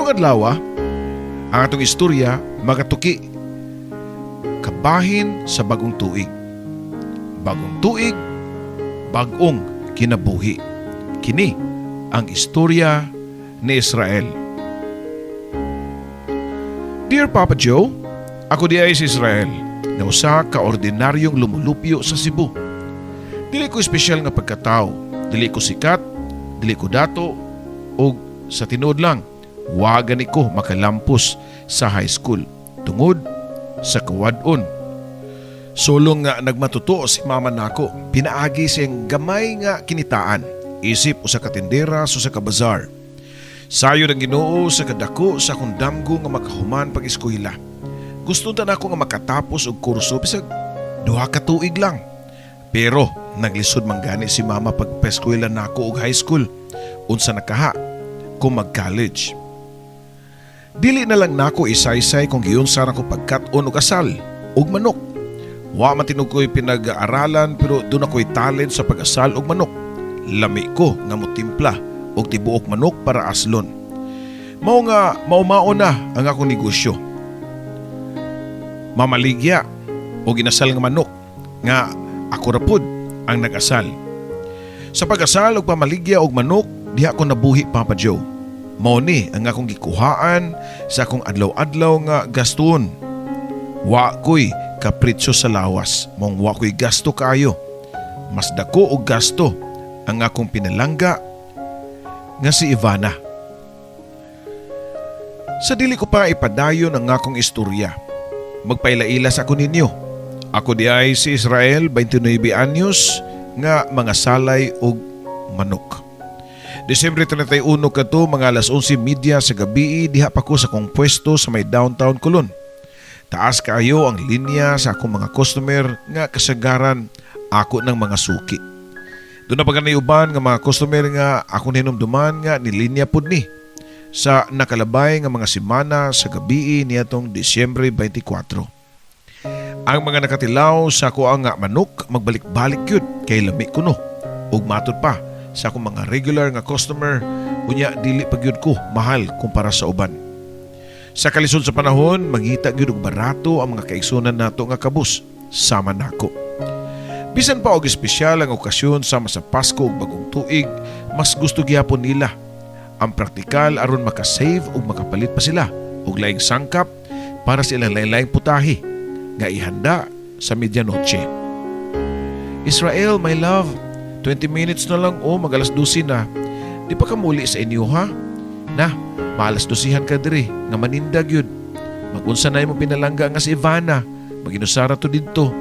Karong adlaw, ang atong istorya magatuki kabahin sa bagong tuig. Bagong tuig, bagong kinabuhi. Kini ang istorya ni Israel. Dear Papa Joe, ako diay si Israel, na usa ka ordinaryong lumulupyo sa Cebu. Dili ko espesyal nga pagkatao, dili ko sikat, dili ko dato, ug sa tinuod lang, wa gani ko makalampos sa high school tungod sa kawad-on. Sulong nga nagmatuto si mama nako, pinaagi siyang gamay nga kinitaan, isip usa ka tindera sa usa ka bazaar. Sayod ang Ginoo sa kadako sa akong damgo nga makahuman pag-eskwela. Gusto ta nako nga makatapos og kurso bisag 2 ka tuig lang. Pero naglisod man gani si mama pagpa-eskwela nako og high school. Unsa na kaha kung mag-college. Dili na lang nako isaysay kung giunsa nako pagkat-on og asal og manok. Wa man tinuod ko'y pinag-aaralan, pero duna ko'y talent sa pag-asal og manok. Lami ko nga motimpla og tibuok manok para aslon. Mao nga maumao na ang akong negosyo. Mamaligya og inasal nga manok nga ako ra pod ang nag-asal. Sa pag-asal og pamaligya og manok, diha ko nabuhi, Papa Joe. Mao ni ang akong gikuhaan sa akong adlaw-adlaw nga gaston. Wa ko'y kapritso sa lawas, maong wa ko'y gasto kaayo. Mas dako og gasto ang akong pinalangga nga si Ivana. Sa dili ko pa ipadayon ang akong istorya, magpaila-ila sa ako ninyo. Ako diay si Israel, 29 anyos, nga mga salay og manok. Desyembre 31 kadto mga alas 11:30 sa gabi, diha pa ko sa akong pwesto sa may downtown Colon. Taas kaayo ang linya sa akong mga customer nga kasagaran ako ng mga suki. Duna pa gani uban nga mga customer nga akong hinumduman nga nilinya pud ni sa nakalabay nga mga semana sa gabi niadtong Disyembre 24. Ang mga nakatilaw sa ako ang nga manok magbalik-balik yun kay lami kuno. Ug matud pa sa akong mga regular nga customer, unya dili pa gyud ko mahal kumpara sa uban. Sa kalisod sa panahon, mangita gyud og barato ang mga kaigsunan nato nga kabus sama nako. Bisan pa og espesyal ang okasyon sama sa Pasko ug Bagong Tuig, mas gusto gihapon nila ang praktikal aron makasave ug makapalit pa sila og laing sangkap para sa ilang lain-laing putahe nga ihanda sa medianoche. "Israel, my love, 20 minutes na lang oh, mag alas 12 na. Di pa ka muli sa inyo, ha? Na, maalas 12 ka diri, nga manindag yun. Magunsa na imong pinalangga nga si Ivana, maginusara to didto."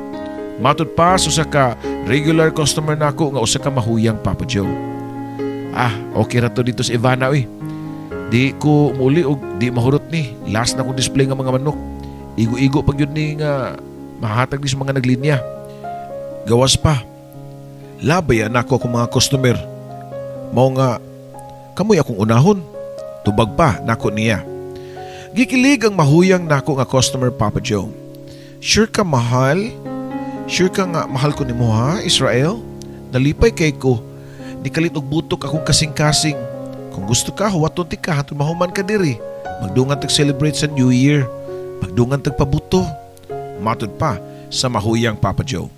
Matud pa sa usa ka regular customer nako nga usa ka mahuyang, Papa Joe. "Ah, okay ra to didto sa Ivana oy. Di ko muli og di mahurot ni. Last na kong display nga mga manok. Igo-igo pag yun ni nga mahatag ni sa mga naglinya. Gawas pa. Labay nako akong mga customer. Mao nga kamoy akong unahon." Tubag pa nako niya. Gikilig ang mahuyang nako nga customer, Papa Joe. "Sure ka mahal? Sure ka nga mahal ko nimo ha, Israel? Nalipay kay ko. Nikalit og butok akong kasing-kasing. Kung gusto ka, huwaton tika hantod mahuman ka diri. Magdungan tag celebrate sa New Year. Magdungan tag pabuto." Matud pa sa mahuyang, Papa Joe.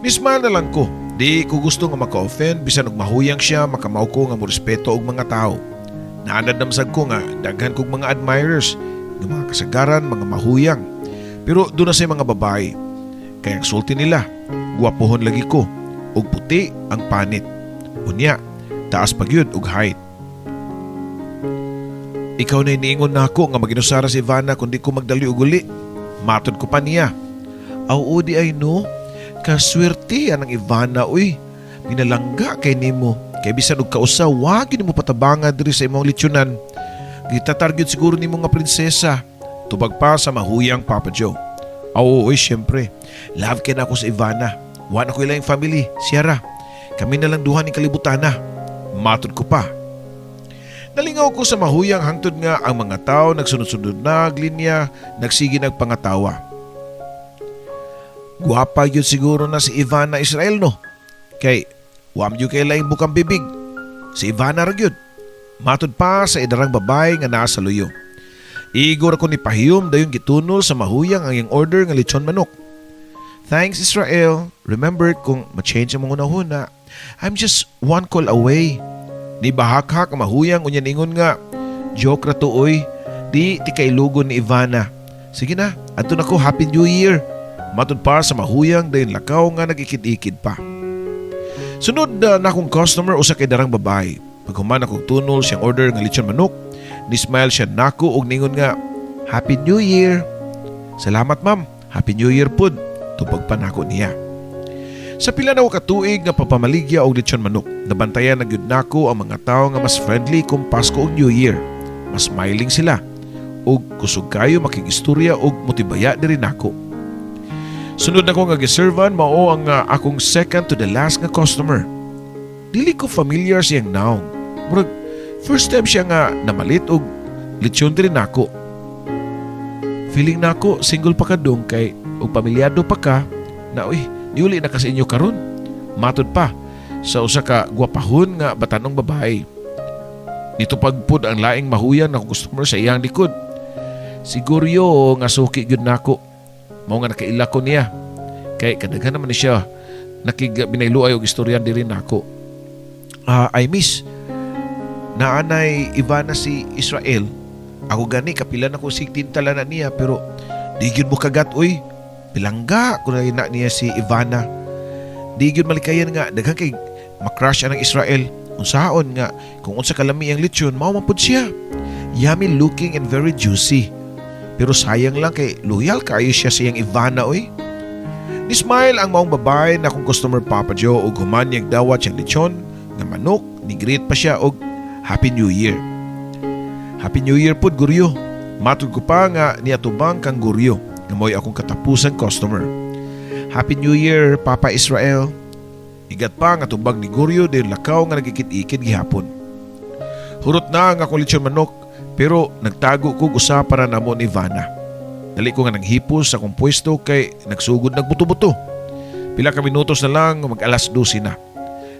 Nismile na lang ko. Di ko gusto nga maka-offend bisan og mahuyang siya, makamao ko nga morespeto og mga tao. Naanad naman ko nga daghan kog mga admirers, nga mga kasagaran, mga mahuyang. Pero duna say mga babae. Kay ang sulti nila, gwapohon lagi ko, ug puti ang panit. Unya, taas pa gyud og height. "Ikaw na niingon nako nga maginusara si Ivana kung di ko magdali og uli." Matod ko pa niya. "Aw di ay no, kaswerte ang Ivana uy. Pinalangga kay nimo. Kay bisan og kausa, wa gyud nimo patabanga diri sa imong lechonan. Gitatar gyud siguro nimo nga prinsesa." Tubag pa sa mahuyang, Papa Joe. "Aw, oy, syempre. Love kay nako sa Ivana. Wa na ko ilang family, Sierra. Kami na lang duha ni kalibutana." Matod ko pa. Nalingaw ko sa mahuyang hangtod nga ang mga tao nagsunod-sunod na linya, nagsige nagpangatawa. "Gwapa yun siguro na si Ivana, Israel, no? Kay wam yun kay laing bukang bibig. Si Ivana ra gyud." Matud pa sa idarang babae nga naa sa luyo. Igo ra ko ni pahiyom, dayon gitunol sa mahuyang ang iyang order nga lechon manok. "Thanks, Israel. Remember, kung ma-change ang mga huna, I'm just one call away." Ni bahakhak ang mahuyang, unya ningon nga, "Joke ra to oy. Di ti kailugon ni Ivana. Sige na, adto na ko. Happy New Year." Matud pa sa mahuyang, dayon lakaw nga nagikid-ikid pa. Sunod na akong customer, usa kay darang babae. Paghuman akong tunol siyang order nga lechon manok, ni smile siya nako og ningon nga, "Happy New Year." "Salamat, ma'am. Happy New Year pud." Tubag pa nako niya. Sa pila na ko katuig nga papamaligya og lechon manok, nabantayan na gyud nako ang mga tawo nga mas friendly kung Pasko ug New Year. Mas smiling sila ug kusog kayo makigistorya ug motibaya diri nako. Sunod nako nga giservan mao ang akong second to the last nga customer. Dili ko familiar siyang naong. Murag first time siya nga namalit og lechon diri nako. Feeling nako single pa ka dong kay og pamilyado pa ka na uy, niuli na ka sa inyo karon. Matod pa sa usa ka gwapahon nga batanong babae. Nitupag pud ang laing mahuyan nga customer sa iyang likod. Siguro nga suki gyud nako. Mao nga nakaila ko niya. Kay kadaghan naman ni siya nakig binayluay og istoryan diri nako. "Ah, I miss. Naanay Ivana si Israel. Ako gani kapila na ko sig tintala na niya pero di gyud mo kagat oy. Pilangga ko na na niya si Ivana. Di gyud malikayan nga daghan kay makrush ang Israel. Unsaon nga kung unsa kalami ang lechon, mao man pud siya. Yummy looking and very juicy. Pero sayang lang kay loyal kayo siya sa iyang Ivana oy." Ni smile ang maong babae na akong customer, Papa Joe, ug human niyang dawat siyang lechon nga manok, ni greet pa siya og "Happy New Year." "Happy New Year pud, Guryo." Matud ko pa nga niatubang kang Guryo nga mo'y akong katapusan customer. "Happy New Year, Papa Israel." Igat pa nga tubag ni Guryo, dayon lakaw nga nagikid-ikid gihapon. Hurot na ang akong lechon manok pero nagtago ko usa para namo ni Ivana. Dali ko nga nanghipos sa akong pwesto kay nagsugod nagbuto-buto. Pila ka minutos na lang mag alas 12 na.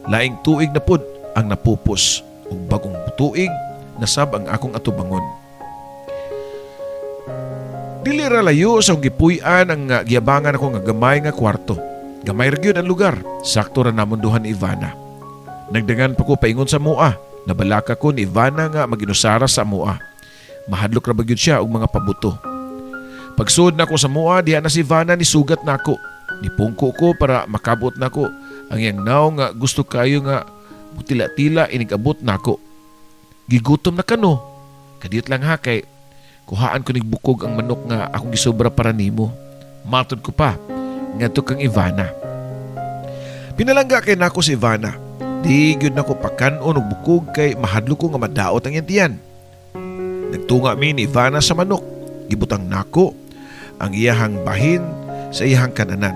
Laing tuig na pud ang napupos ug bagong tuig nasab ang akong atubangon. Dili ra layo sa akong gipuy-an ang giyabangan ako nga gamay nga kwarto. Gamay ra gyud ang lugar. Sakto ra namon duha ni Ivana. Nagdangan pa ko paingon sa mua. Nabalaka ko ni Ivana nga maginusara sa mua. Mahadlok ra ba gyud siya og mga pabuto. Pagsud nako sa mua, diha na si Ivana, ni sugat nako. Nipungko ko para makabot nako ang iyang naong nga gusto kayo nga mutila-tila inig-abot nako. "Gigutom na kano. Kadiyot lang ha kay kuhaan ko nig bukog ang manok nga akong gisobra para nimo." Matod ko pa ngadto kang Ivana. Pinalangga kay nako si Ivana. Di gyud nako pakan-on og bukog kay mahadlok ko nga madaot ang iyang tiyan. Nagtunga mi ni Ivana sa manok. Gibutang nako ang iyahang bahin sa iyahang kananan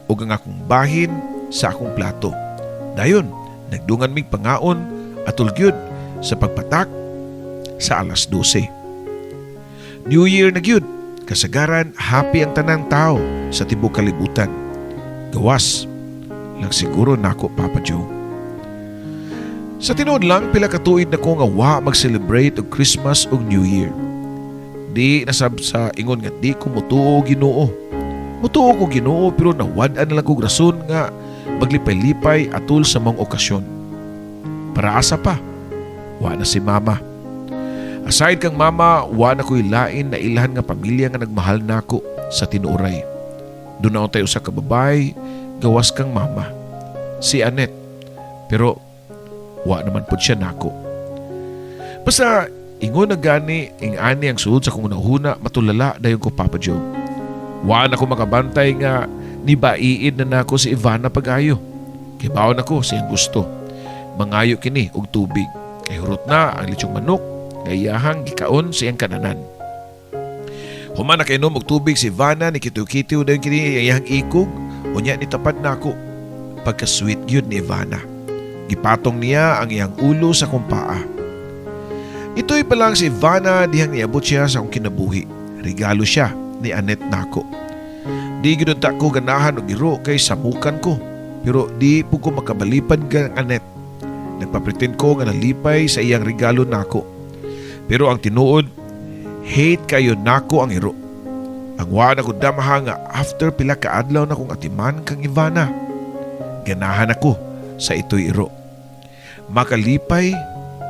ug ang akong bahin sa akong plato. Dayon, nagdungan mig pangaon atol gyud sa pagpatak sa alas 12. New Year na gyud. Kasagaran, happy ang tanang tao sa tibok kalibutan. Gawas lang siguro nako, Papa Joe. Sa tinuod lang, pila ka tuig na ko nga wa mag-celebrate og Christmas ug New Year. Di nasab sa ingon nga di ko mutuo Ginoo. Mutuo ko Ginoo pero nawad-an na lang kog rason nga maglipay-lipay atol sa mga okasyon. Para asa pa, wa na si Mama. Aside kang Mama, wa na ko'y lain na ilhan nga pamilya nga nagmahal nako sa tinuoray. Duna tayo usa ka babay, gawas kang Mama. Si Annette. Pero wa naman pud siya nako. Basta ingon na gani ing ani ang sulod sa kong hunahuna, matulala dayon ko, Papa Joe. Wa na ko makabantay nga nibaiid na nako si Ivana pag-ayo. Kibaw nako sa iyang gusto. Mangayo kini og tubig. Kay hurot na ang litsong manok nga iyahang gikaon sa iyang kananan. Human nakainom og tubig si Ivana, ni kitiw-kitiw dayon kini ang iyahang ikog, unya ni tapad nako. Pagka-sweet gyud ni Ivana. Gipatong niya ang iyang ulo sa akong paa. Ito'y pa lang si Ivana dihang niabot siya sa akong kinabuhi. Regalo siya ni Annette nako. Di gyud unta ko ganahan og giro kay samukan ko. Pero di po ko makabalipad kang Annette. Nagpa-pretend ko nga nalipay sa iyang regalo nako. Pero ang tinuod, hate kayo nako ang iro. Ang wa na ko damaha nga after pila ka adlaw na kong atiman kang Ivana, ganahan ako sa ito'y iro. Makalipay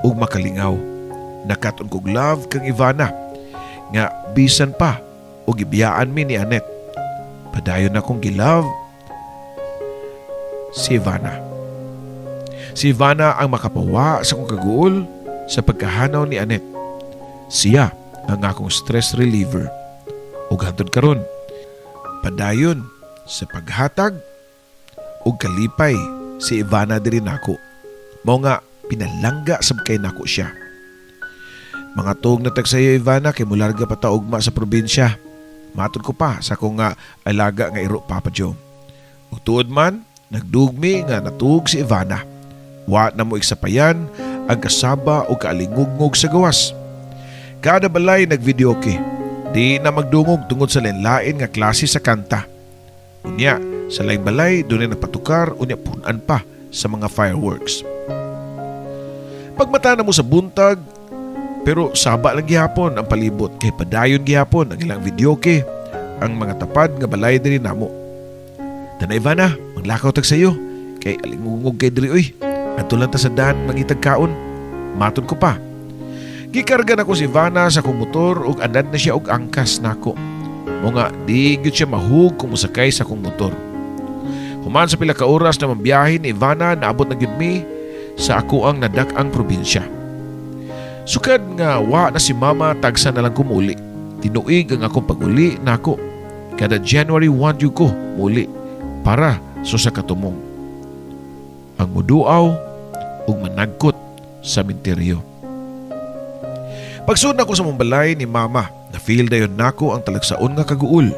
ug makalingaw. Nakat-on kog love kang Ivana nga bisan pa og gibiyaan mi ni Anet, padayon akong gi-love si Ivana. Si Ivana ang makapawa sa akong kaguol sa pagkahanaw ni Anet. Siya ang akong stress reliever. Ug hantod karon, padayon sa paghatag ug kalipay si Ivana diri nako. Mao nga pinalangga sab kay nako siya. Mga tuog na tag sayo, Ivana, kay mularga pa ta ugma sa probinsya. Matod ko pa sa akong nga alaga nga iro, Papa Joe. Ug tuod man, nagdugmi nga natuog si Ivana. Wa na mo igsapayan ang kasaba o kaalingugngog sa gawas. Kada balay nagvideoke. Di na magdungog tungod sa lain-lain nga klase sa kanta. Unya, sa laing balay, dunay nagpatukar, unya punan pa sa mga fireworks. Pagmata na mo sa buntag, pero saba lang gihapon ang palibot kay padayon gihapon ang ilang videoke ang mga tapad nga balay diri namo. "Tana, Ivana, maglakaw tag sayo kay alingungog kay diri oy. Adto lang ta sa daan mangitag kaon." Matod ko pa. Gikarga nako si Ivana sa akong motor ug andad na siya og angkas nako. Mao nga di gyud siya mahug kung mosakay sa akong motor. Human sa pila ka oras na mabiyahe ni Ivana, naabot na gyud mi sa ako ang nadak-ang probinsya. Sukad nga wa na si Mama, tagsa na lang ko muli. Tinuig ang akong paguli nako. Kada January 1 gyud ko muli para sa katumong. Ang muduaw ug managkot sa minteryo. Pagsud nako sa mong balay ni Mama, na feel dayon nako ang talagsaon nga kaguol.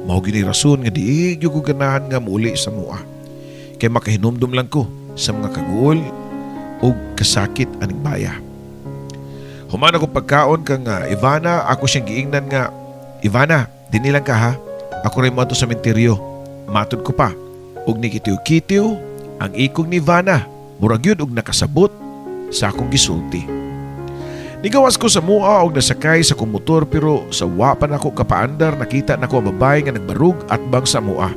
Mao gyud ni rason nga di gyud ko ganahan nga muuli sa mua. Kay makahinumdum lang ko sa mga kaguol ug kasakit aning baya. Human ako pagkaon kang Ivana, ako siyang giingnan nga, "Ivana, dinhi lang ka ha. Ako rin mo sa sementeryo." Matod ko pa. Ug nikitiw-kitiw ang ikog ni Ivana. Murag yun og nakasabot sa akong gisulti. Nigawas ko sa mua og nasakay sa akong motor, pero sa wa pa nako kapaandar, nakita nako ang babae nga nagbarug atbang sa mua.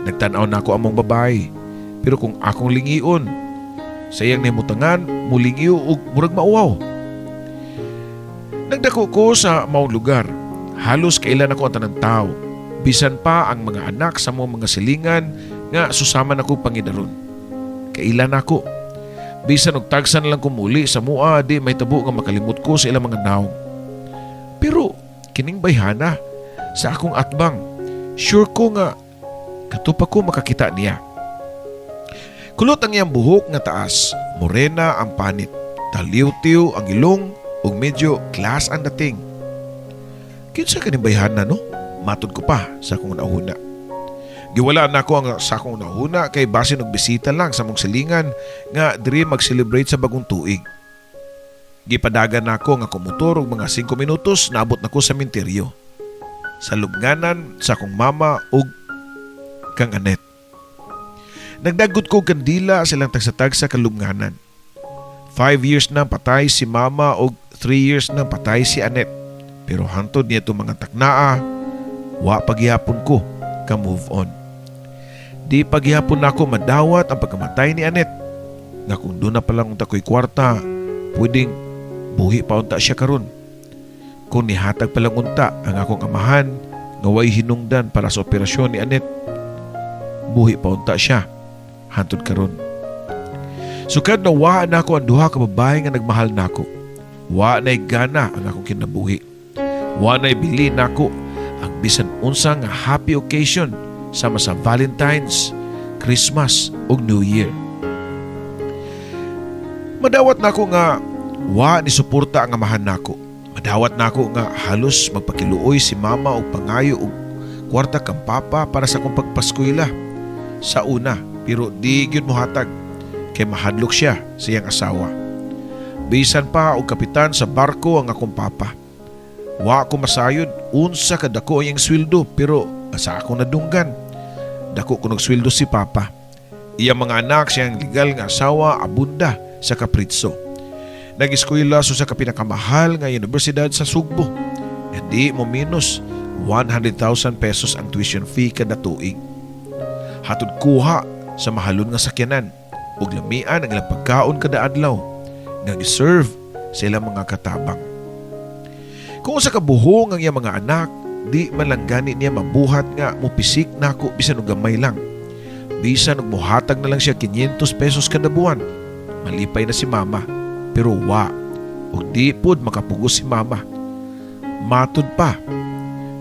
Nagtan-aw nako among babae, pero kung akong lingion sa iyang nahimutangan, mulingiw og murag mauwaw. Nagdako ko sa maong lugar. Halos kailan ako ang tanang tao. Bisan pa ang mga anak sa mga silingan nga susaman ako pangidaron. Kailan ako. Bisan og tagsa na lang ko muli sa mua, di may tabo nga makalimot ko sa ilang mga naong. Pero kining bayhana sa akong atbang, sure ko nga kato pa ko makakita niya. Kulot ang iyang buhok nga taas, morena ang panit, taliw-tiw ang ilong ug medyo class ang dating. "Kinsa kaning bayhana, no?" Matod ko pa sa akong nahuna. Giwala nako ang sa akong nahuna kay basin og bisita lang sa mong silingan nga diri mag-celebrate sa bagong tuig. Gipadagan nako nga motor og mga 5 minutos, naabot nako sa minteryo. Sa lubnganan sa akong mama ug kang Anet. Nagdagot ko og kandila silang tagsa-tagsa kalubnganan. 5 years na patay si mama og 3 years na patay si Anet. Pero hantod niya itong mga taknaa, wa paghihapon ko ka move on. Di paghihapon nako madawat ang pagkamatay ni Anet. Nga kung duna pa lang unta ko'y kwarta, pwedeng buhi pa unta siya karon. Kung nihatag pa lang unta ang akong amahan nga way hinungdan para sa operasyon ni Anet, buhi pa unta siya hantod karon. Sukad na wa nako ang duha ka babae nga nagmahal nako, wa na'y gana ang akong kinabuhi. Wa na'y bili nako ang bisan unsa nga happy occasion sama sa Valentine's, Christmas ug New Year. Madawat nako nga wa ni suporta ang amahan nako. Madawat nako nga halos magpakiluoy si mama og pangayo og kwarta kang papa para sa akong pagpaskwela sa una, pero di gyud mohatag kay mahadlok siya sa iyang asawa. Bisan pa og kapitan sa barko ang akong papa. Wa ko masayod unsa kadako ang iyang sweldo, pero sa akong nadunggan, dako kunog sweldo si papa. Iyang mga anak siyang legal nga asawa abunda sa kapritso. Nag-eskwela sa usa ka pinakamahal nga universidad sa Sugbo. Hindi mo minus 100,000 pesos ang tuition fee kada tuig. Hatod kuha sa mahalon nga sakyanan ug lamian ang ilang pagkaon kada adlaw nga giserve sa ilang mga katabang. Kung usa ka buhong ang iyang mga anak, di man lang gani niya mabuhat nga mopisik nako bisan og gamay lang. Bisan og mohatag na lang siya 500 pesos kada buwan. Malipay na si mama, pero wa. Ug di pud makapugos si mama. Matud pa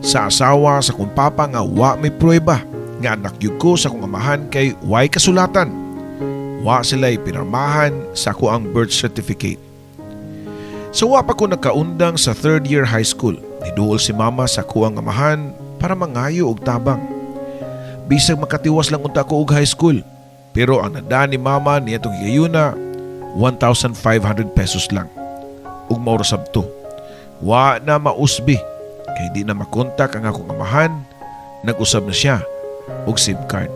sa asawa sa kong papa nga wa may pruweba nga anak gyud ko sa akong amahan kay way kasulatan. Wa sila pinarmahan sa akoang birth certificate. Sa wa pa ko nakaundang sa third year high school, niduol si mama sa akoang amahan para mangayo og tabang. Bisag makatiwas lang unta ko og high school, pero ang nada ni mama niadtong higayuna, 1,500 pesos lang. Ug mao ra sab to. Wa na mausbi kay di na makontak ang akong amahan, nag-usab na siya og SIM card.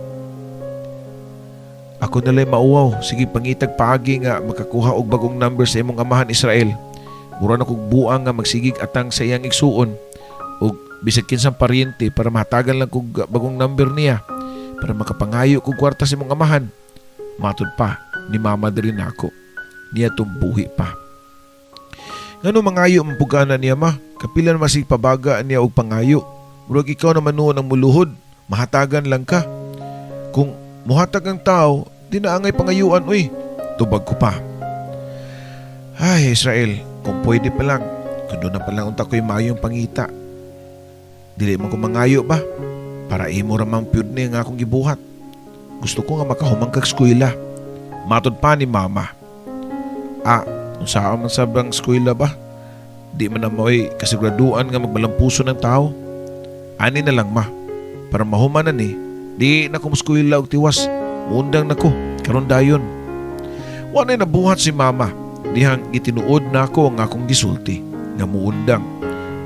"Ako na lay mauwaw, sige pangitag paagi nga makakuha og bagong number sa imong amahan, Israel. Mura na kog buang nga magsigig atang sa iyang igsuon og bisag kinsang paryente para mahatagan lang kog bagong number niya para makapangayo kog kwarta sa imong amahan," matud pa ni mama diri nako. Niya buhi pa. "Ngano mangayo man pud ka ana niya, ma? Kapila man sig pabaga niya og pangayo. Murag ikaw naman noon ang muluhod, mahatagan lang ka. Kung muhatag ang tao, di na angay pangayuan uy," tubag ko pa. "Ay, Israel, kung pwede pa lang, kung duna pa lang unta ko'y maayong pangita. Dili man ko mangayo ba? Para imo ra man pyud ni nga akong gibuhat. Gusto ko nga makahuman kag eskwela," matud pa ni mama. "Ah, unsaon man sab ang eskwela ba? Di man na mo'y kasiguraduan nga magmalampuso ng tao. Ani na lang, ma. Para mahuman na ni, di na ko moskwela og tiwas. Muundang na ko, karon dayon." Wa na nabuhat si mama. Dihang gitinuod nako ang akong gisulti nga muundang.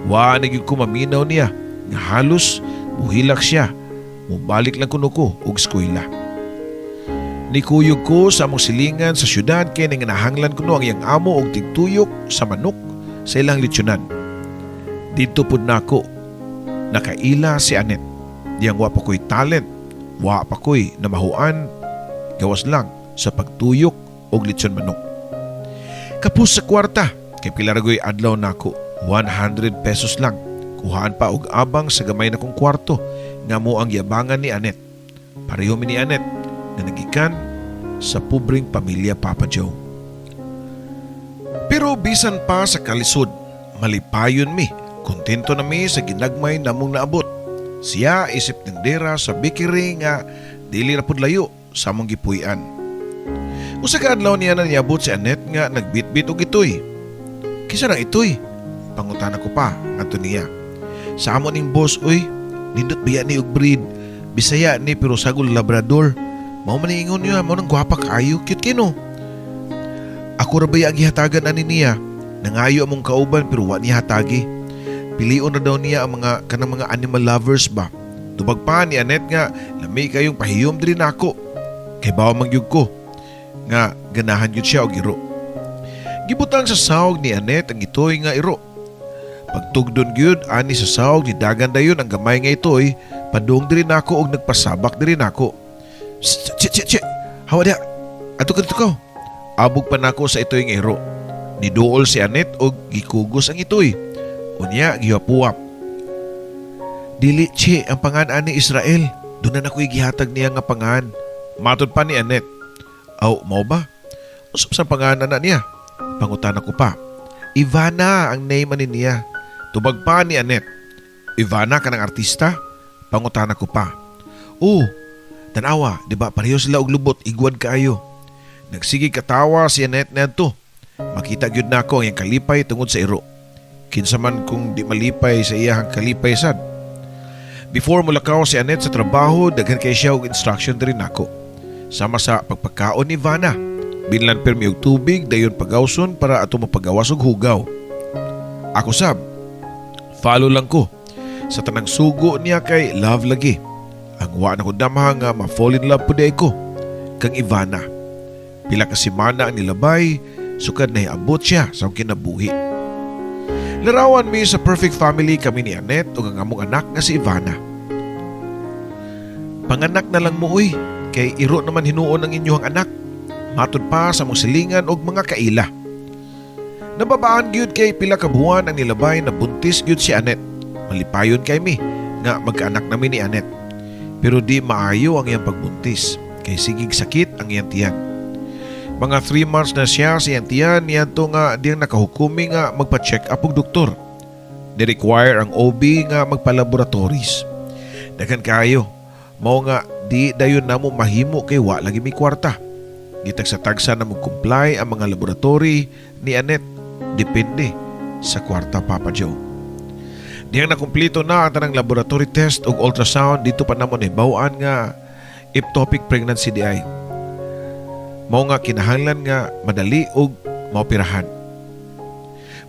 Wa na gyud ko maminaw niya nga halos muhilak siya. Mubalik lang kuno ko og eskwela. Nikuyog ko sa among silingan sa syudad kay nanginahanglan kuno ang iyang amo og tigtuyok sa manok sa ilang lechonan. Didto pud nako nakaila si Anet. Diyang wa pa ko'y talent, wa pa ko'y namahuan, gawas lang sa pagtuyok og lechon manok. Kapos sa kwarta, kay pila ra goy adlaw nako, 100 pesos lang. Kuhaan pa og abang sa gamay na kong kwarto nga mo ang yabangan ni Anet. Pareho mi ni Anet nga nagikan sa pobreng pamilya, Papa Joe. Pero bisan pa sa kalisod, malipayon mi. Kontento na mi sa ginagmay namong naabot. Siya isip tindera sa bakery nga dili ra pud layo sa among gipuy-an. Usa ka adlaw niya na niabot si Annette nga nagbitbit og itoy. "Kinsa nang itoy?" pangutana ko pa ngadto niya. "Sa amo ning boss uy, nindot biya ni og breed. Bisaya ni pero sagol Labrador. Mao man ingon niya, mao nang gwapa kaayo, cute kino. Ako ra baya ang gihatagan ani niya. Nangayo among kauban pero wa niya hatagi. Pilion na daw niya ang mga kanang mga animal lovers ba," tubag pa ni Annette nga lami kayong pahiyom diri nako. Kay bawa man gyud ko nga ganahan gyud siya og iro. Gibutang sa sawg ni Annette ang itoy nga iro. Pagtugdon gyud ani sa sawg, ni dagan dayon ang gamay nga itoy padung diri nako og nagpasabak diri nako. "Che che che. Hawa diha. Adto ka dito ko." Abog pa nako sa itoy nga iro. Niduol si Annette og gikugos ang itoy. Unya gihapuap. "Dili che, ang pangan ani Israel. Duna na ko'y gihatag niya nga pangan," matud pa ni Annette. "Aw, mao ba? Unsa sa pangan na niya?" pangutana ko pa. "Ivana ang name ani niya," tubag pa ni Annette. "Ivana kanang artista?" pangutana ko pa. "Oh, tanawa, di ba pareho sila og lubot, igwad kaayo." Nagsige katawa si Annette niadto. Makita gyud nako ang iyang kalipay tungod sa iro. Kinsa man kung di malipay sa iyahang kalipay sad. Before mulakaw si Annette sa trabaho, daghan kay siya og instruction diri nako. Sama sa pagpakaon ni Ivana. Binlan pirmi og tubig dayon pagawson para ato mapagawas og hugaw. Ako sab, follow lang ko sa tanang sugo niya kay love lagi. Ang wa na ko damha nga ma-fall in love pud ko. kang Ivana. Pila ka semana ang nilabay sukad nahiabot siya sa akong kinabuhi. Larawan mi sa perfect family, kami ni Annette ug ang among anak nga si Ivana. "Panganak na lang mo uy, kay iro naman hinuon ang inyong anak," matod pa sa among silingan og mga kaila. Nababaan gyud kay pila ka buwan ang nilabay na buntis gyud si Annette. Malipayon kay mi nga magkaanak nami ni Annette. Pero di maayo ang iyang pagbuntis kay sigig sakit ang iyang tiyan. Mga 3 months na siya sa iyang tiyan niadto nga diyang nakahukumi nga magpa-check up og doktor. Ni-require ang OB nga magpa-laboratories. Daghan kayo. Mao nga di dayon namo mahimo kay wa lagi mi kwarta. Gitagsa-tagsa na mo comply ang mga laboratory ni Annette. Depende sa kwarta, Papa Joe. Diyang nakumplito na ang tanang laboratory test ug ultrasound, didto pa namo nahibaw-an nga ectopic pregnancy di ay. Mao nga kinahanglan nga madali og maoperahan.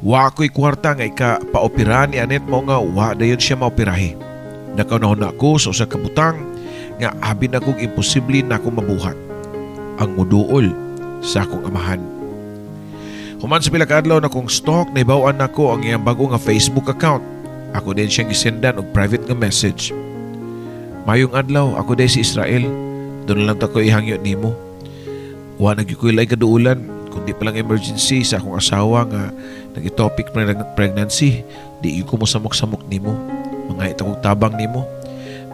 Wa ko'y kwarta nga ika paopera ni Annette, mao nga wa dayon siya maoperahi. Nakaunahon ko sa usa ka butang nga abi na kong imposible na akong mabuhat. Ang muduol sa akong amahan. Human sa pila ka adlaw na kong stalk, nahibaw-an nako ang iyang bago nga Facebook account. Ako din siyang gisendan og private nga message. "Mayong adlaw, ako diay si Israel. Duna lang ta ko ihangyo nimo. Wa na gyud ko'y laing kaduulan kundi pa lang emergency sa akong asawa nga nag-ectopic pregnancy. Di ko mo samok-samok nimo. Mangayta kog tabang nimo.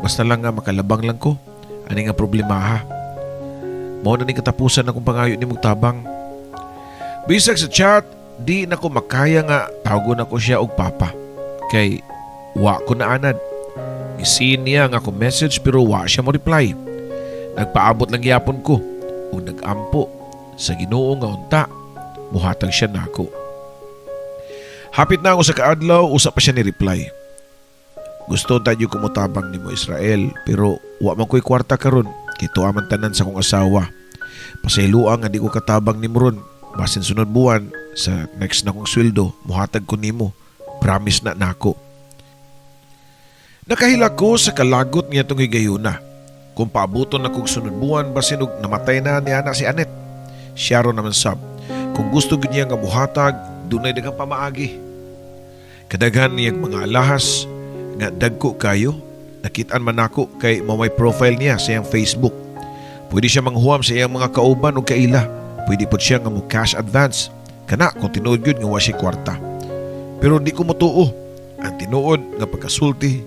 Basta lang nga makalabang lang ko ani nga problema ha. Mao na ni katapusan akong pangayo nimong tabang." Bisag sa chat, di na ko makaya nga tawagon ako siya og papa. Kay wa ko naanad. Gi-seen niya ang akong message pero wa siya mo reply. Nagpaabot lang gyapon ko ug nag-ampo sa Ginoo nga unta muhatag siya nako. Hapit na ako sa kaadlaw, usa pa siya ni reply. "Gusto tayo ko motabang nimo, Israel, pero wa man ko'y kwarta karon kay tuwa man tanan sa akong asawa. Pasayloa nga di ko katabang nimo ron. Basin sunod buwan sa next na kong sweldo muhatag ko nimo. Promise na nako." Nakahilak ko sa kalagot niya tong higayuna. Kung paabuton na kog sunod buwan, basin og namatay na niya na si Annette. Siya ro naman sab. Kung gusto gyud niya nga muhatag, dunay daghang pamaagi. Kadaghan niyang mga alahas nga dagko kayo, nakitaan man nako kay mao may profile niya sa iyang Facebook. Pwede siya manghuam sa iyang mga kauban o kaila. Pwede pod siya nga mo cash advance. Kana kung tinuod gyud nga wa siya kwarta. Pero di ko motuo. Ang tinuod nga pagkasulti,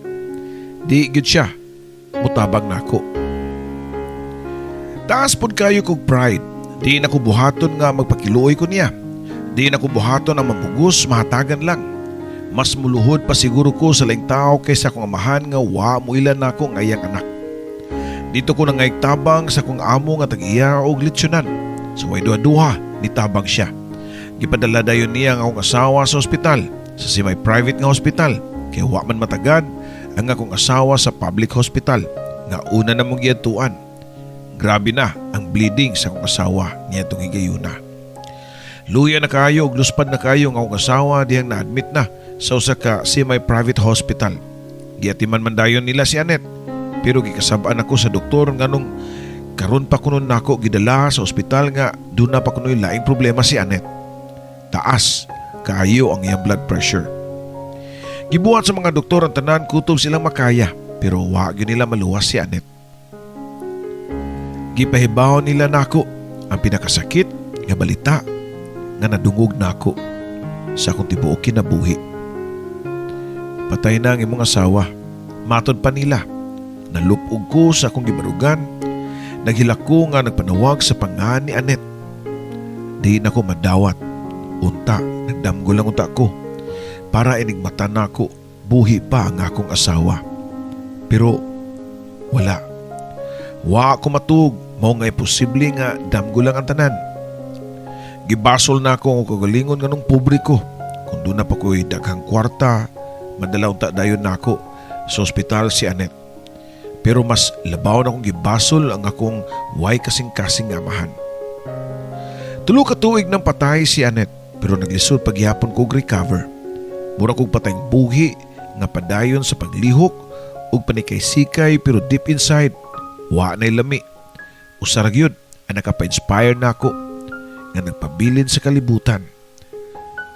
di gyud siya mutabang nako. Taas pod kayo kog pride. Di na ko buhaton nga magpakiluoy ko niya. Di na ko buhaton ang mapugos, mahatagan lang. Mas muluhod pa siguro ko sa laing tao kaysa akong amahan nga wa mo ilan nako nga iyang anak. Didto ko nangayog tabang sa akong amo nga tag-iya og litsunan. Sa way duha-duha, nitabang siya. Gipadala dayon niya ang akong asawa sa ospital, sa semi-private nga hospital, kay wa man matagad ang akong asawa sa public hospital nga una na mong giadtuan. Grabe na ang bleeding sa akong asawa niadtong higayuna. Luya na kayo ug luspad na kayo ang akong asawa dihang na-admit na sa usa ka semi-private hospital. Giatiman man dayon nila si Annette, pero gikasab-an ako sa doktor nganong karon pa kuno nako gidala sa ospital nga duna pa kuno'y laing problema si Annette. Taas kaayo ang iyang blood pressure. Gibuhat sa mga doktor ang tanan kutob silang makaya, pero wa gyud nila maluwas si Annette. Gipahibaw nila nako ang pinakasakit nga balita nga nadungog nako sa akong tibuok kinabuhi. "Patay na ang imong asawa," matod pa nila. Nalupog ko sa akong gibarugan. Naghilak ko nga nagpanawag sa pangalan ni Annette. Di na ko madawat. Unta, nagdamgo lang unta ko. Para inig mata nako, buhi pa ang akong asawa. Pero wala. Wa ko matug, mao nga imposible nga damgo lang ang tanan. Gibasol na ako ang kagalingon nganong pobre ko. Kung duna pa ko'y daghang kwarta, madala unta dayon nako sa ospital si Annette. Pero mas labaw na akong gibasol ang akong way kasing-kasing nga amahan. Tulo ka tuig nang patay si Annette, pero naglisod pagyapon kog recover. Mura kog patayng buhi nga padayon sa paglihok ug panikay-sikay, pero deep inside wa na'y lami. Usa ra gyud Ang nakapa-inspire nako nga nagpabilin sa kalibutan,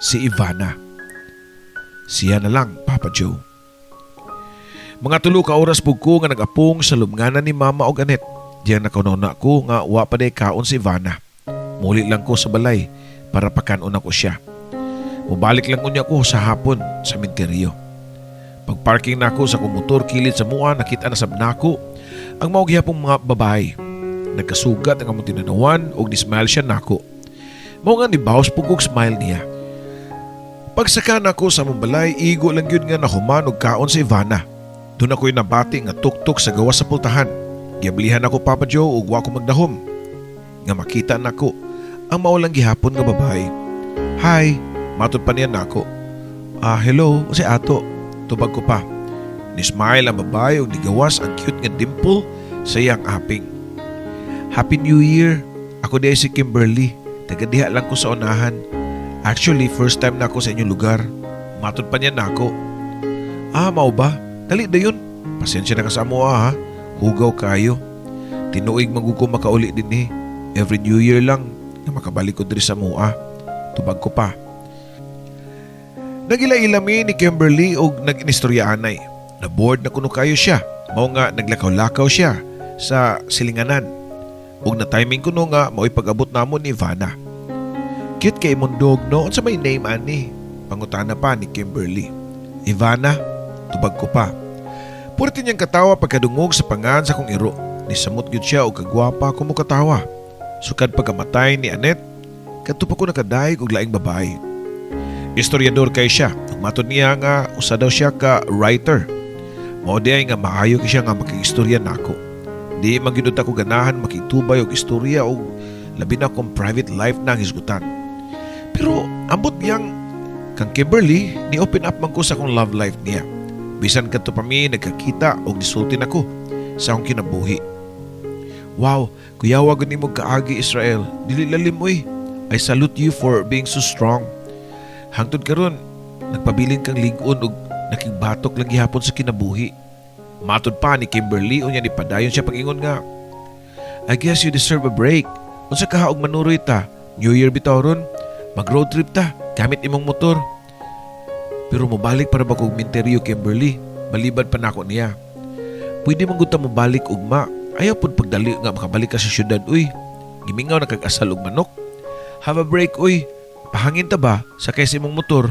si Ivana. Siya na lang, Papa Joe. Mga 3 ka oras pug ko nga nag-apong sa lubnganan ni Mama og Anet. Diyan nakahuna-huna ko nga wa pa day kaon si Ivana. Muli lang ko sa balay para pakanon ako siya. Mubalik lang unya ko sa hapon sa sementeryo. Pag-parking nako sa akong motor kilid sa mua, nakita na sab nako ang mao gihapong mga babae. Nagkasugat ang among tinanawan ug ni-smile siya nako. Mao nga nibawas pug og smile niya. Pagsaka nako sa among balay, igo lang gyud nga nahuman og kaon si Ivana. Duna ko'y nabati nga tuktok sa gawas sa pultahan. Giablihan ako, Papa Joe, ug wa ko magdahom nga makita nako ang mao lang gihapon nga babae. "Hi," matod pa niya nako. "Ah, hello, si ato," tubag ko pa. Ni-smile ang babae ug nigawas ang cute nga dimple sa iyang aping. "Happy New Year. Ako diay si Kimberly. Taga diha lang ko sa unahan. Actually, first time na ako sa inyong lugar," matod pa niya nako. "Ah, mao ba? Dali dayon. Pasensya na ka sa amo ha. Hugaw kayo. Tinuig man gud ko makauli dinhi. Every New Year lang nga makabalik ko diri sa mua," tubag ko pa. Nag-ila-ila mi ni Kimberly og nag-inistorya anay. Na-bored na kuno kayo siya. Mao nga naglakaw-lakaw siya sa silinganan. Ug na timing kuno nga mao'y pag-abot namo ni Ivana. "Cute kay imong dog, no? Unsa may name ani?" pangutana pa ni Kimberly. "Ivana," tubag ko pa. Purti niyang katawa pagkadungog sa pangan sa akong iro. Nisamot gyud siya og kagwapa ko mo katawa. Sukad pagkamatay ni Annette, kadto pa ko nakadayeg og laing babae. Istoryador kay siya. Ug matod niya nga usa daw siya ka writer. Mao diay nga maayo kay siya nga makigistorya nako. Di man gyud ako ganahan makitubay og istorya og labi na kung private life na ang hisgutan. Pero ambot yang kang Kimberly, ni open up man ko sa akong love life niya. Bisan kadto pa mi nagkakita og nisulti nako sa akong kinabuhi. "Wow, kuyawa gud nimo kaagi, Israel. Dili lalim oy. I salute you for being so strong. Hangtod karon, nagpabilin kang lig-on og nakigbatok lang gihapon sa kinabuhi," matod pa ni Kimberly, unya ni padayon siya pag-ingon nga, "I guess you deserve a break. Unsa kaha og manuroy ta? New Year bitaw ron. Mag road trip ta gamit imong motor." "Pero mobalik para ba kog minteryo, Kimberly?" balibad pa nako niya. "Pwede man gud ta mobalik ugma. Ayaw pud pagdali nga makabalik ka sa syudad uy. Gimingaw na kag asal og manok. Have a break uy. Pahangin ta ba sakay sa imong motor?"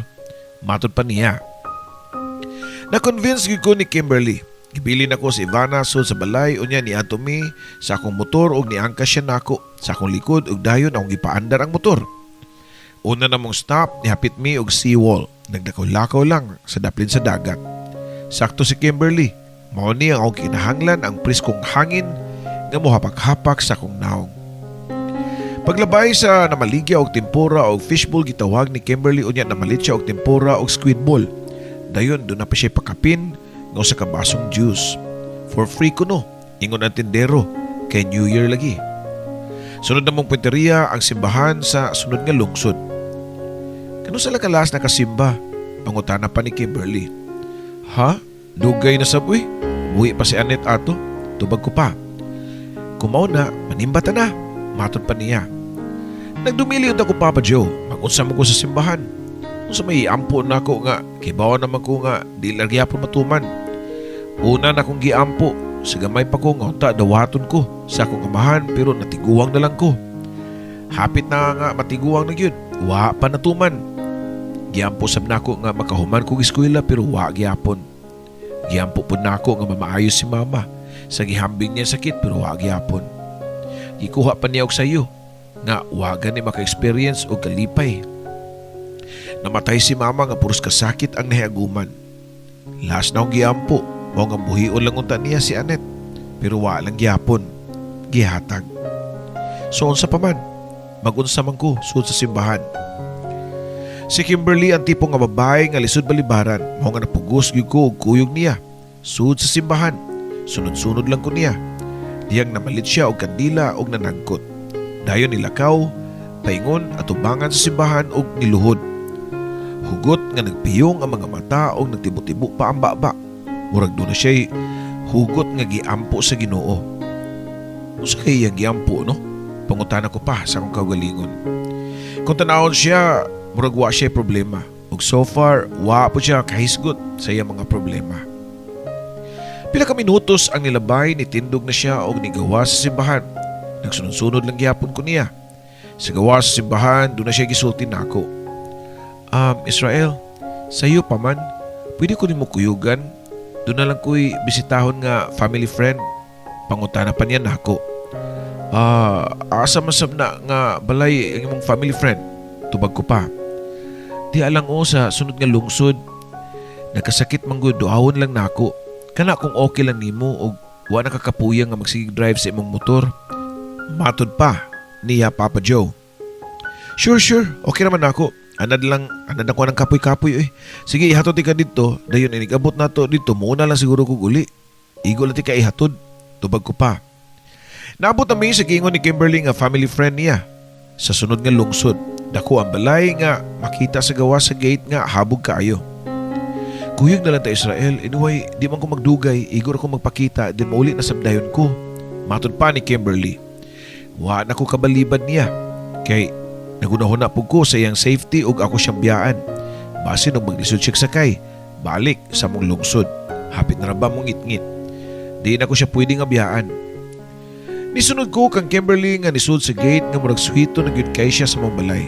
matod pa niya. Na-convince gyud ko ni Kimberly. Gibilin ako si Ivana sud sa balay, unya niadto mi sa akong motor ug niangkas siya nako sa akong likod ug dayon akong gipaandar ang motor. Una namong stop, nihapit mi og seawall. Nagdakaw-lakaw lang sa daplin sa dagat. Sakto si Kimberly. Mao ni ang akong kinahanglan, ang preskong hangin nga mohapak-hapak sa akong naong. Paglabay sa namaligya og tempura og fishball, gitawag ni Kimberly, unya namalit siya og tempura og squid ball. Dayon duna pa siya pakapin nga usa ka basong juice. For free kuno, ingon ang tindero, kay New Year lagi. Sunod namong punteriya ang simbahan sa sunod nga lungsod. "Kanus-a ka last nakasimba?" pangutana pa ni Kimberly. "Ha? Dugay na sab uy. Buhi pa si Annette ato," tubag ko pa. "Kung mao na, manimba ta na," matod pa niya. Nagdumili ako, Papa Joe. Mag-unsa man ko sa simbahan? Unsa may iampo nako nga kibaw naman ko nga di lang gyapon matuman? Una na akong giampo sa gamay pa ko nga unta dawaton ko sa akong amahan, pero natiguang na lang ko. Hapit na nga matiguang na gyud, wa pa natuman. Giampo sab nako nga makahuman kog eskwela, pero wa gyapon. Giampo pud nako nga mamaayo si mama sa gihambing niya sakit, pero wa gyapon. Gikuha pa niya og sayo nga wa gani maka-experience og kalipay. Namatay si mama nga puros kasakit ang nahiaguman. Last na akong giampo, mao nga buhion lang unta niya si Annette. Pero wa lang gyapon, gihatag. So unsa pa man, mag-unsa man ko sud sa simbahan? Si Kimberly ang tipo nga babae nga lisod balibaran, mao nga napugos gyud ko og kuyog niya. Sud sa simbahan, sunod-sunod lang ko niya. Diyang namalit siya og kandila og nanagkot. Dayon nilakaw, paingon atubangan sa simbahan og niluhod. Hugot nga nagpiyong ang mga mata og nagtibo-tibo pa ang baba. Murag duna siya'y hugot nga giampo sa Ginoo. "Unsa kay iyang giampo, no?" pangutana ko niya. Pangutana ko pa sa akong kaugalingon. Kung tanawon siya, murag wa siya problema. Ug so far, wa po siya kahisgot sa iyang mga problema. Pila ka minutos ang nilabay, nitindog na siya og nigawas sa simbahan. Nagsunod-sunod lang gihapon ko niya. Sa gawas sa simbahan, duna siya gisulti nako. "Israel, sayo pa man, pwede ko nimo kuyugan? Duna lang ko'y bisitahon nga family friend." Pangutana pa niya nako. "Ah, asa man sab na nga balay ang imong family friend?" Tubag ko pa. "Diha lang o sa sunod nga lungsod. Nagkasakit man gud, duawon lang nako. Kana kung okay lang nimo og wa na kakapuyang nga magsigig drive sa imong motor." Matod pa niya, Papa Joe. Sure. Okay naman ako. Anad lang, anad ako ng kapoy-kapoy eh. Sige, ihatod ka dito. Dayon, inig-abot nato dito. Muna lang siguro ko uli. Igo lang ti ka ihatod." Tubag ko pa. Naabot kami sa giingon ni Kimberly nga family friend niya. Sa sunod nga lungsod, dako ang balay nga makita sa gawas sa gate nga habog kaayo. "Kuyog na lang ta, Israel. Anyway, di man ko magdugay. Igo ra ko magpakita. Then mauli na sab dayon ko." Matod pa ni Kimberly. Wa na ko kabalibad niya. Kay nagunahuna pud ko sa iyang safety ug ako siyang biyaan. Basin og maglisod siya sakay. Balik sa among lungsod. Hapit na ra ba mongitngit? Di na ko siya pwede nga biyaan. Nisunod ko kang Kimberly nga nisud sa gate nga murag suhito na gyud kay siya sa among balay.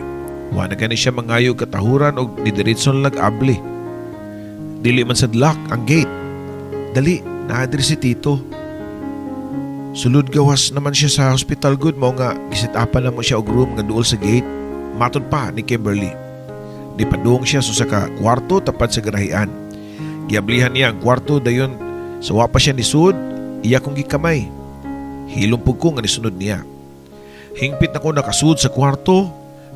Wa na gani siya mangayo katahuran og nidiretso na lag abli. Dili man sad lock ang gate. "Dali, naa diri si Tito. Sulod gawas naman siya sa hospital good, mao nga gisetapan namo siya og room nga duol sa gate." Matod pa ni Kimberly. Nipadung siya sa usa ka kwarto tapad sa garahian. Giablihan niya ang kwarto, dayon sa wa pa siya nisud, iya kong gikamay. Hilom pud ko nga nisunod niya. Hingpit na ko nakasud sa kwarto,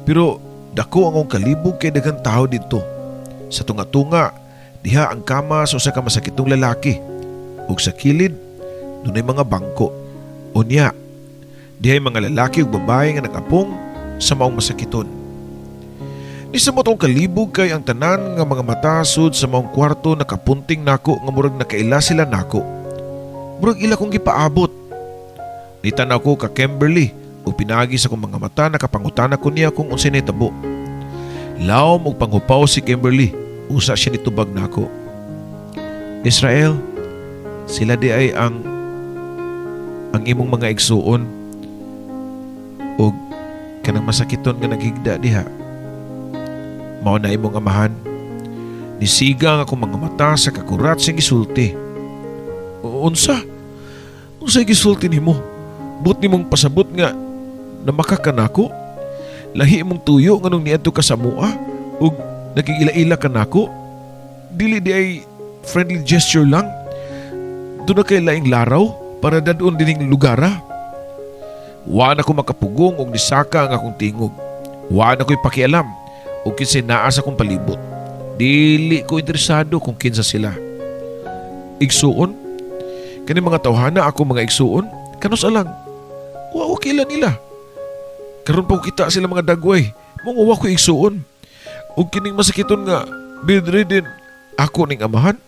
pero dako ang akong kalibog kay daghang tao didto. Sa tunga-tunga, diha ang kama sa usa ka masakitong lalaki. Ug sa kilid, dunay mga bangko. Unya, dihay mga lalaki ug babae nga nag-apong sa maong masakiton. Nisamot akong kalibog kay ang tanan nga mga mata sud sa maong kwarto nakapunting nako nga murag nakaila sila nako. Murag ila kong gipaabot. Nitanaw ko ka Kimberly ug pinaagi sa akong mga mata nakapangutana ko niya kung unsay nahitabo. Lawom og panghupaw si Kimberly. Usa siya nitubag nako. "Israel, sila diay ang imong mga igsuon ug kanang masakiton nga naghigda diha. Mao na imong amahan." Nisiga ang akong mga mata sa kakurat sa gisulti. "Unsa? Unsay gisulti nimo? Buot nimong pasabot nga namaka ka nako? Lahi imong tuyo nganong niadto ka sa amoa ug nagigila-ila ka nako? Dili diay friendly gesture lang? Duna kay laing laraw para dad-on dining lugara?" Wa na ko makapugong og nisaka ang akong tingog. Wa na ko'y pakialam og kinsay naa sa akong palibot. Dili ko interesado kung kinsa sila. Igsuon? Kani mga tawhana ako mga igsuon? Kanus-a lang? Wa ko kaila nila. Karon pa ko kita sila mga dagway. Mao wa ko igsuon. Ug kining masakiton nga bedridden, ako ning amahan?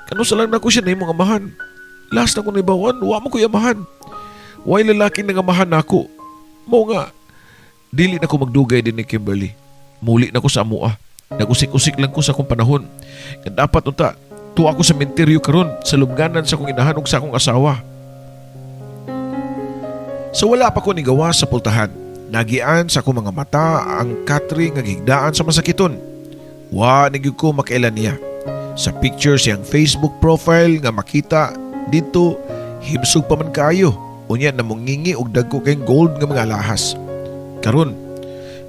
Kanus-a lang nako siya nahimong amahan? Last na ko nahibaw-an, wa man ko'y amahan. Way lalaki nang amahan nako. Mao nga, dili na ko magdugay dinhi, Kimberly. Muli na ko sa amoa. Nag-usik-usik lang ko sa akong panahon. Nga dapat unta, tuwa ko sa sementeryo karon sa lubnganan sa akong inahan ug sa akong asawa. Sa wala pa ko nigawas sa pultahan, nagian sa akong mga mata ang katre nga gihigdaan sa masakiton. Wa na gyud ko makaila niya. Sa picture siyang Facebook profile nga makita dito, himsog pa man kaayo. Unya namungingi og dagko kay gold nga mga alahas. Karon,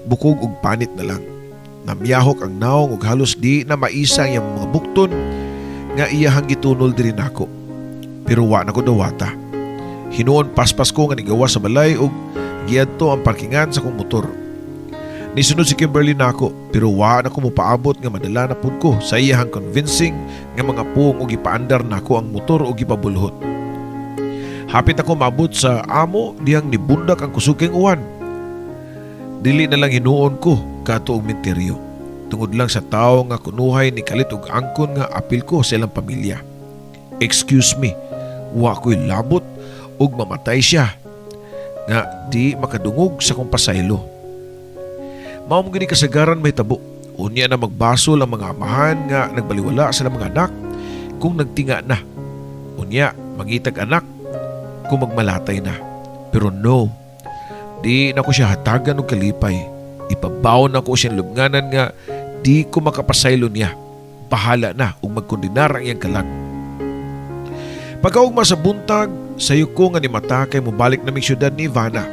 bukog og panit na lang. Namyahok ang nawong ug halos di na maisa ang iyang mga bukton nga iyahang gitunol diri nako. Pero wa na ko dawata. Hinuon paspas ko nga nigawas sa balay ug giadto ang parkingan sa akong motor. Nisunod si Kimberly nako, pero wa na ko mopaabot nga madala na pud ko sa iyahang convincing nga mga puong ug gipaandar nako ang motor ug gipabulhot. Hapit ako maabot sa amo dihang nibundak ang kusog kayong uwan. Dili na lang hinuon ko kadto og menteryo. Tungod lang sa tawo nga kunuhay nikalit og angkon nga apil ko sa ilang pamilya. Excuse me, wa ko'y labot og mamatay siya. Nga di makadungog sa akong pasaylo. Mao man gani kasagaran mahitabo. Unya na magbasol ang mga amahan nga nagbaliwala sa mga anak kung nagtinga na. Unya mangitag anak kung magmalatay na. Pero no, di na ko siya hatagan og kalipay. Ipabaw na ko siyang lubnganan nga di ko makapasaylo niya. Bahala na ug magkondenar ang iyang kalag. Pagkaugma sa buntag, sayo ko nga ni mata kay mobalik naming syudad ni Ivana.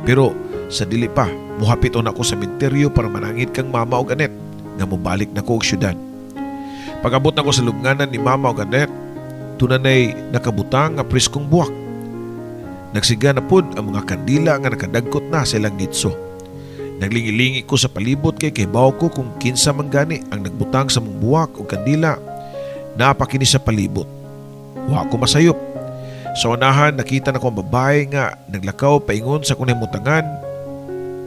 Pero sa dili pa, muhapit na ako sa sementeryo para manangit kang mama og Anet nga mobalik na ko og syudad. Pag-abot na ko sa lubnganan ni mama og Anet, dunay nakabutang nga preskong buwak. Nagsiga na pud ang mga kandila nga nakadagkot na sa ilang nitso. Naglingi-lingi ko sa palibot kay kahibaw ko kung kinsa man gani ang nagbutang sa mong buwak o kandila. Naa pa kini sa palibot. Wa ko masayop. Sa unahan, nakita na ko ang babae nga naglakaw paingon sa akong nahimutangan,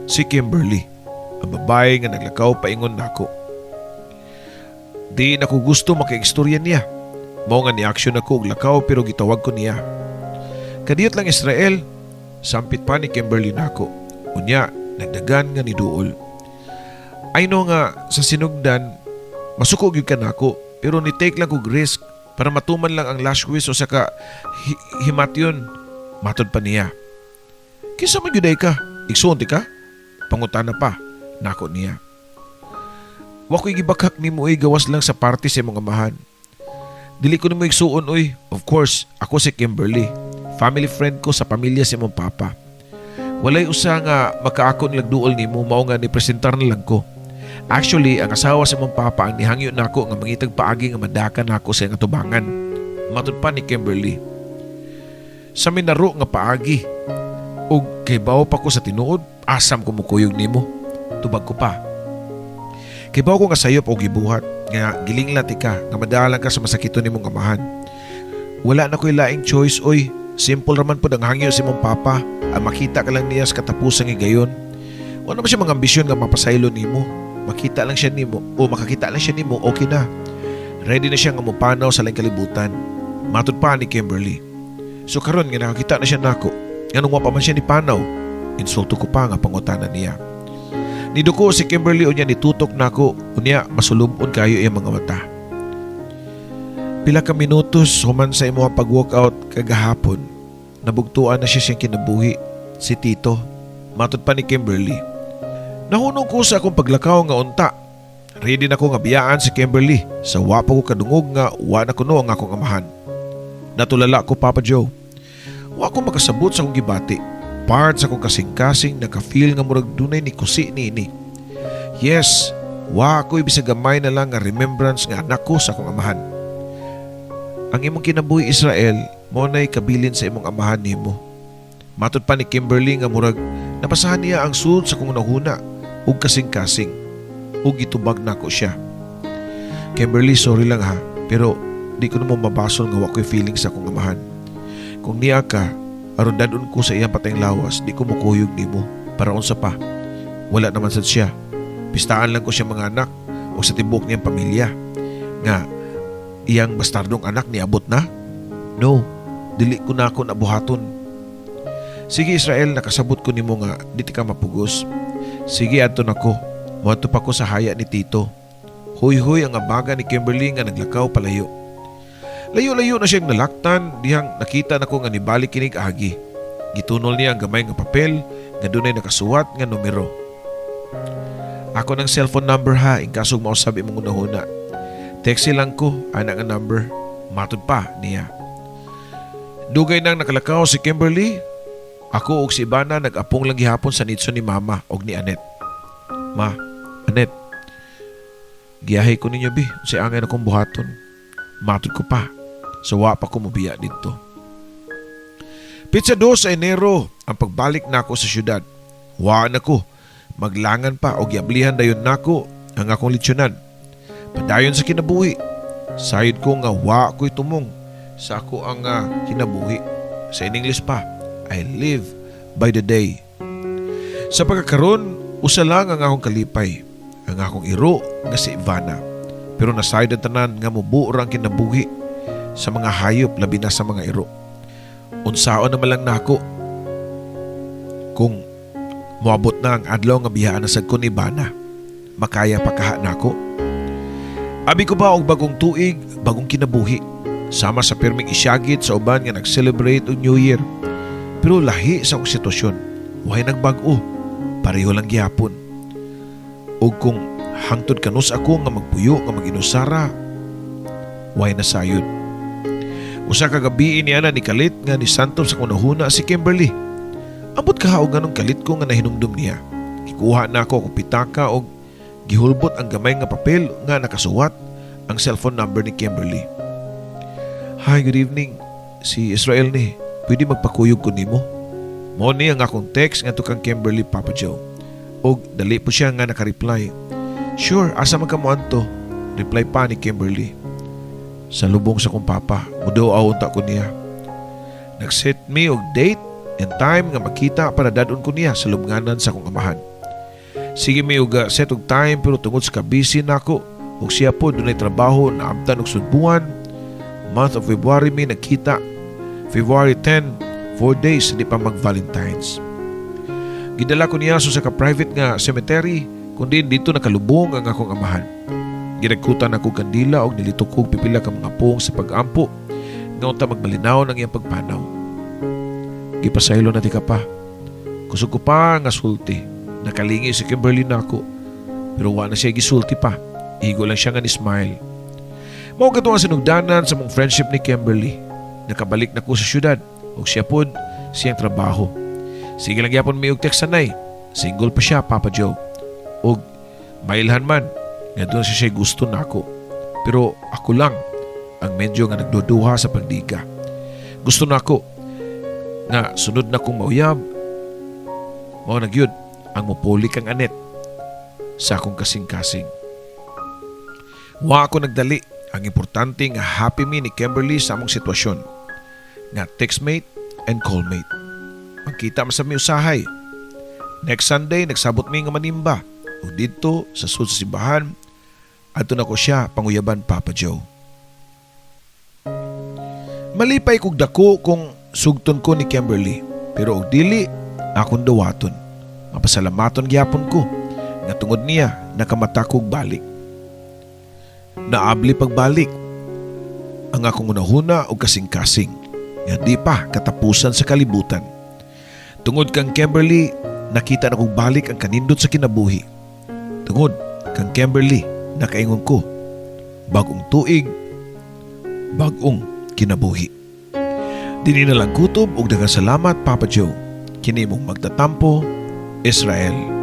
si Kimberly. Ang babae nga naglakaw paingon nako. Di na ko gusto makaistorya niya. Mao nga ni-action ako og lakaw pero gitawag ko niya. "Kadiyot lang, Israel," sampit pa ni Kimberly nako. Unya, nagdagan nga ni duol. "I know nga sa sinugdan, masuko gyud ka nako, pero ni take lang kog risk para matuman lang ang last wish o saka himatyon," matod pa niya. "Kinsa man gyud ka? Igsuon ti ka?" Pangutana pa nako niya. "Wa ko'y gibakak nimo oy, gawas lang sa parte sa imong amahan. Dili ko nimo igsuon oy. Of course, ako si Kimberly. Family friend ko sa pamilya sa imong papa. Walay usa nga makaako nilag duol nimo, mao nga ni presentar na lang ko. Actually, ang asawa sa imong papa ang nihangyo nako nga mangitag paagi nga madaka nako sa iyang atubangan," matod pa ni Kimberly. "Sa minaro nga paagi. Ug kaybaw pa ko sa tinuod, asam ko mukuyog nimo," tubag ko pa. "Kaybaw ko nga sayop og gibuhat, nga gilinglat ka, nga madalang ka sa masakiton nimong amahan. Wala na ko'y laing choice oy. Simple raman pod ang hangyo sa imong papa, ang makita ka lang niya sa katapusang higayon. Wala man siya mga ambisyon nga mapasaylo nimo. Makita lang siya nimo o makakita lang siya nimo, okay na. Ready na siya nga mopanaw sa laing kalibutan," matod pa ni Kimberly. "So karon nga nakakita na siya nako, nganong wa pa man siya ni panaw?" Insulto ko pa nga pangutana niya. Niduko si Kimberly unya nitutok nako, unya masulubon kayo iyang mga mata. "Pila ka minutos human sa imo pag-walk out kagahapon, nabugtuan na siya siyang kinabuhi, si Tito," matod pa ni Kimberly. Nahunong ko sa akong paglakaw nga unta. Ready na ko nga biyaan si Kimberly sa wa pa ko kadungog nga wa na kuno ang akong amahan. Natulala ko, Papa Joe. Wa ko makasabot sa akong gibati. Part sa akong kasing-kasing naka-feel nga murag dunay ni kusi niini. Yes, wa ko bisag gamay na lang nga remembrance nga anak ko sa akong amahan. "Ang imong kinabuhi, Israel, mao nay kabilin sa imong amahan nimo," matod pa ni Kimberly nga murag nabasahan niya ang sulod sa akong nahuna ug kasing-kasing ug gitubag nako siya. "Kimberly, sorry lang ha, pero di ko namo mabasol nga wa ko'y feeling sa akong amahan. Kung niya ka, aron dadon ko sa iyang patayng lawas, di ko mukuyog nimo. Para unsa pa? Wala naman sad siya. Pistaan lang ko siya mga anak o sa tibok niyang pamilya. Nga, iyang bastardong anak niabot na? No, dili ko na ako nabuhaton. Sige Israel, nakasabot ko nimo nga di ka mapugos. Sige, adto nako. Moadto pa ko sa haya ni Tito," huy-huy ang abaga ni Kimberly nga naglakaw palayo. Layo-layo na siyang nalaktan dihang nakita nako nga nibalik kinig agi. Gitunol niya ang gamay nga papel nga dunay nakasuwat nga numero. "Ako ng cellphone number ha, in kasong mausab imong hunahuna. Text lang ko, ana nga number," matod pa niya. Dugay nang nakalakaw si Kimberly. Ako ug si Ivana nag-apong lang gihapon sa nitso ni Mama og ni Anet. "Ma, Anet, giyahe ko ninyo bi, unsay angay akong buhaton," matod ko pa. So wa pa ko mobiya didto. Petsa 2 sa Enero ang pagbalik nako sa syudad. Wa na ko maglangan pa og giablihan dayon nako ang akong lechonan. Padayon sa kinabuhi. Sayod ko nga wa ko'y tumong sa ako ang kinabuhi. Sa in English pa, I live by the day. Sa pagkakaron, usa lang ang akong kalipay, ang akong iro nga si Ivana. Pero nasayod ang tanan nga mubuo ra ang kinabuhi sa mga hayop, labi na sa mga iro. Unsaon naman lang nako. Kung moabot na ang adlaw nga biyaan na sad ko ni bana, makaya pa kaha nako? Abi ko ba og bagong tuig, bagong kinabuhi? Sama sa pirming isyagit sa uban nga nag-celebrate og New Year. Pero lahi sa akong sitwasyon, way nagbag-o, pareho lang gihapon. Og kung hangtod kanus ako nga magpuyo nga mag-inusara, way na sayod. Usa ka gabi niya na ni kalit nga ni santop sa kunahuna si Kimberly. Ambot kaha og nganong kalit ko nga nahinumdum niya. Gikuha na ako akong pitaka og gihulbot ang gamay nga papel nga nakasuwat ang cellphone number ni Kimberly. "Hi, good evening. Si Israel ni. Pwede magpakuyog ko nimo?" Mao ni ang akong text ngadto kang Kimberly, Papa Joe. Og dali po siya nga naka-reply. "Sure, asa man ka moadto?" Reply pa ni Kimberly. "Sa lubong sa kong papa. Muduaw unta ko niya." Nag-set mi og date and time nga makita para dadon ko niya sa lubnganan sa akong amahan. Sige mi og set og time, pero tungod sa kabisi nako ug siya po dunay trabaho na abtan og sudbuan, month of February mi nagkita. February 10, 4 days di pa mag-Valentine's. Gidala ko niya sa ka private nga cemetery kundi dito nakalubong ang akong amahan. Gidagkutan ako kandila og nilitok kog pipila ka mga pong sa pag-ampo nga unta magmalinaw ng iyang pagpanaw. Gipasaylo na tika pa. Kusog ko pa nga sulti. Nakalingi si Kimberly nako. Pero wa na siya gisulti pa. Igo lang siya nga ni smile. Mao kato ang sinugdanan sa mong friendship ni Kimberly. Nakabalik na ko sa syudad ug siya pod siyang trabaho. Sige lang gyapon mi og text sanay. Single pa siya, Papa Joe. Og mailhan man nga doon siya gusto nako. Pero ako lang ang medyo nga nagduduha sa pagdiga. Gusto nako nga sunod na kong mauyab, mao na gyud ang mupuli kang Anet sa akong kasing-kasing. Wa ako nagdali. Ang importante nga happy mi ni Kimberly sa among sitwasyon. Nga textmate and callmate. Magkita man sa mi usahay. Next Sunday, nagsabot mi nga manimba. O dito, sa sud sa simbahan, adto na ko siya panguyaban, Papa Joe. Malipay kog dako kung sugton ko ni Kimberly. Pero og dili, akong dawaton. Mapasalamaton gyapon ko nga tungod niya nakamata kog balik. Naabli pagbalik ang akong unahuna og kasing-kasing nga di pa katapusan sa kalibutan. Tungod kang Kimberly, nakita na kog balik ang kanindot sa kinabuhi. Tungod kang Kimberly, nakaingon ko, bagong tuig, bagong kinabuhi. Dini na lang kutob ug daghang salamat, Papa Joe. Kini mong magtatampo, Israel.